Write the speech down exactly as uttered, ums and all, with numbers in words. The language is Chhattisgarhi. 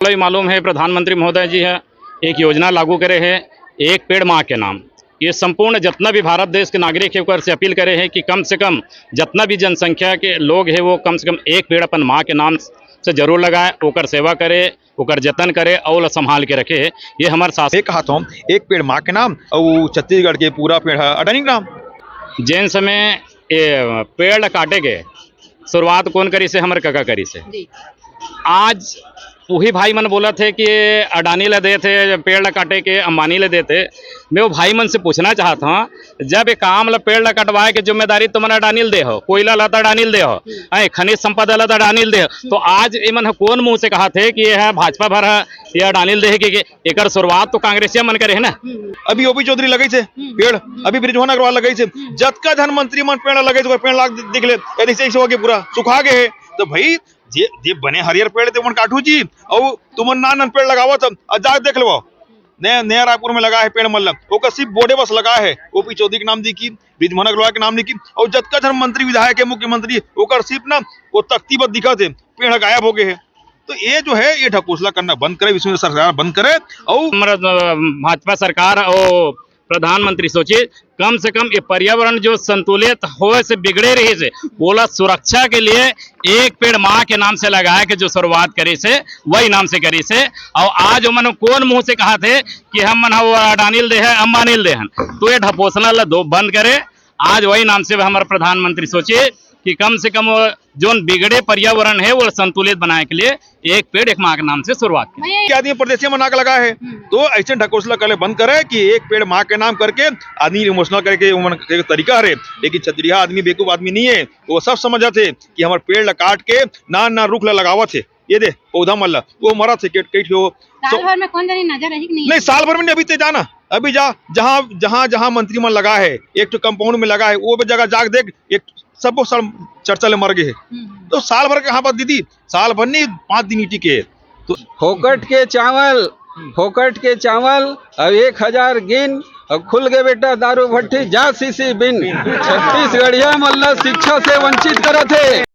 भी मालूम है, प्रधानमंत्री महोदय जी है, एक योजना लागू करे है, एक पेड़ माँ के नाम। ये संपूर्ण जितना भी भारत देश के नागरिक है, ओकर से अपील करे है कि कम से कम जितना भी जनसंख्या के लोग है, वो कम से कम एक पेड़ अपन माँ के नाम से जरूर लगाए, ओकर सेवा करे, ओकर जतन करे, अउ ओला संभाल के रखे। ये हमर शासन। एक हाथ हम एक पेड़ माँ के नाम, अउ छत्तीसगढ़ के पूरा पेड़ है अडानी के नाम। जेन समय ये पेड़ ल काटे के शुरुआत कौन करी से? हमर कका करी से। जी। आज वही भाई मन बोलत हे कि अडानी ल देत हे, पेड़ ल काटे के अंबानी ल देत हे। मैं वो भाई मन से पूछना चाहत हूँ, जब ये काम ल, पेड़ ल कटवाए के जिम्मेदारी तुमन अडानी ल दे हो, कोयला ल त अडानी ल दे हो, हैं, खनिज संपदा ल त अडानी ल दे हो, तो आज एमन ह कौन मुंह से कहत हे कि ये ह भाजपा भर ह, ये अडानी ल दे हे? कि, कि एकर शुरुआत तो कांग्रेसिया मन करे है ना। अभी ओपी चौधरी लगई से पेड़, अभी बृजमोहन अग्रवाल लगई से, जतका झन मंत्री मन पेड़ लगई से, पेड़ लाग दिख ले, यदि से, से होके पूरा सुखा गए है। तो भाई, जे जे बने हरियर पेड़ ते मन काटू जी, अउ तुमन नान नान पेड़ लगावत हव, अउ जाके देख लेवव, नया नया रायपुर में लगा है पेड़ मन ल, ओकर सिर्फ बोर्डे बस लगा है, ओपी चौधरी के नाम लिखी, बृजमोहन अग्रवाल के नाम लिखी, अउ जतका झन मंत्री विधायक है, मुख्यमंत्री, ओकर सिर्फ ना वो तख्ती बस दिखत है, पेड़ गायब हो गए है। तो ये जो है, ये ढकोसला करना बंद करे, विष्णु सरकार बंद करे। अउ हमर, अ, भाजपा सरकार अउ प्रधानमंत्री सोचे, कम से कम ये पर्यावरण जो संतुलित होए से बिगड़े रहिस हे, ओला सुरक्षा के लिए एक पेड़ माँ के नाम से लगाए के जो शुरुआत करिस हे, वही नाम से करिस हे। अउ आज ओमन कौन मुंह से कहत हे कि हम मन ह वो अडानी ल दे हन, अंबानी ल दे हन? तो ये ढकोसला ला दो बंद करे। आज वही नाम से हमर प्रधानमंत्री सोचे कि कम से कम वो जोन बिगड़े पर्यावरण है, वो संतुलित बनाए के लिए एक पेड़ एक माँ के नाम से शुरुआत करें। भैया, ये आदमी परदेसी मन आग लगा है, तो ऐसे ढकोसला करे बंद करे कि एक पेड़ माँ के नाम करके आदमी इमोशनल करे के उमन के तरीका हरे। लेकिन छतरिया आदमी बेवकूफ आदमी नहीं है, वो सब समझत हे कि हमर पेड़ ला काट के ना ना रुख ला लगावत हे। ये दे पौधा मन ला, वो मरत हे, कई ठो। साल भर में कौन जानी नजर रही कि नहीं? नहीं, साल भर में नहीं, अभी ते जाना, अभी जा, जहाँ जहाँ जहाँ मंत्री मन लगा है, एक ठो कंपाउंड में लगा है, वो भी जगह जाके देख, एक सबो साल चर्चा ले मर गए है। तो साल भर के, हाँ बात दीदी, साल भर नहीं, पाँच दिन ही टिके। तो फोकट के चावल, फोकट के चावल, अब एक हजार गिन, अब खुल गए बेटा दारू भट्टी, जा सीसी बिन। छत्तीसगढ़िया मन ला शिक्षा से वंचित करत हे।